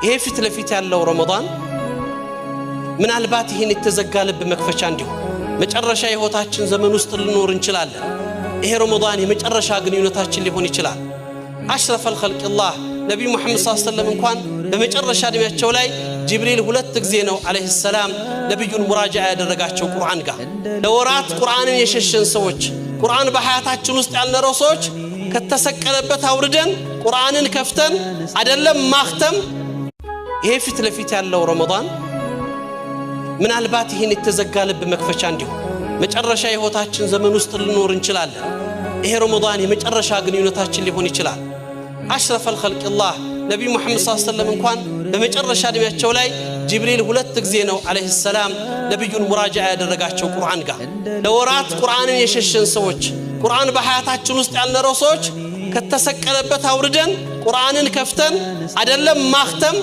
ይሄ ፊት ለፊት ያለው ረመዳን ምናልባት ይህን የተዘጋ ልብ መክፈቻ እንዲሆን፣ መጨረሻ የሕይወታችን ዘመን ውስጥ ልኖር እንችላለን። ይሄ ረመዳን የመጨረሻ ግንኙነታችን ሊሆን ይችላል። أشرف الخلق الله ነቢዩ ሙሐመድ صلى الله عليه وسلم እንኳን በመጨረሻ ዕድሜያቸው ላይ ጅብሪል ሁለት ጊዜ ነው عليه السلام ነቢዩን مراجعة ያደረጋቸው ቁርአን ጋር። ለወራት ቁርአንን የሸሸን ሰዎች፣ ቁርአን በሐያታችን ውስጥ ያልኖረው ሰዎች፣ ከተሰቀለበት አውርደን ቁርአንን ከፍተን አደለም ማክተም። ይሄ ፊት ለፊት ያለው ረመዳን ምናልባት ይህን የተዘጋ ልብ መክፈቻ እንዲሆን፣ መጨረሻ የሕይወታችን ዘመን ውስጥ ልኖር እንችላለን። ይሄ ረመዳን የመጨረሻ ግንኙነታችን ሊሆን ይችላል። أشرف الخلق الله ነቢዩ ሙሐመድ صلى الله عليه وسلم እንኳን በመጨረሻ ዕድሜያቸው ላይ ጅብሪል ሁለት ጊዜ ነው عليه السلام ነቢዩን مراجعة ያደረጋቸው ቁርአን ጋር። ለወራት ቁርአንን የሸሸን ሰዎች፣ ቁርአን በሐያታችን ውስጥ ያልኖረው ሰዎች፣ ከተሰቀለበት አውርደን ቁርአንን ከፍተን አደለም ማክተም።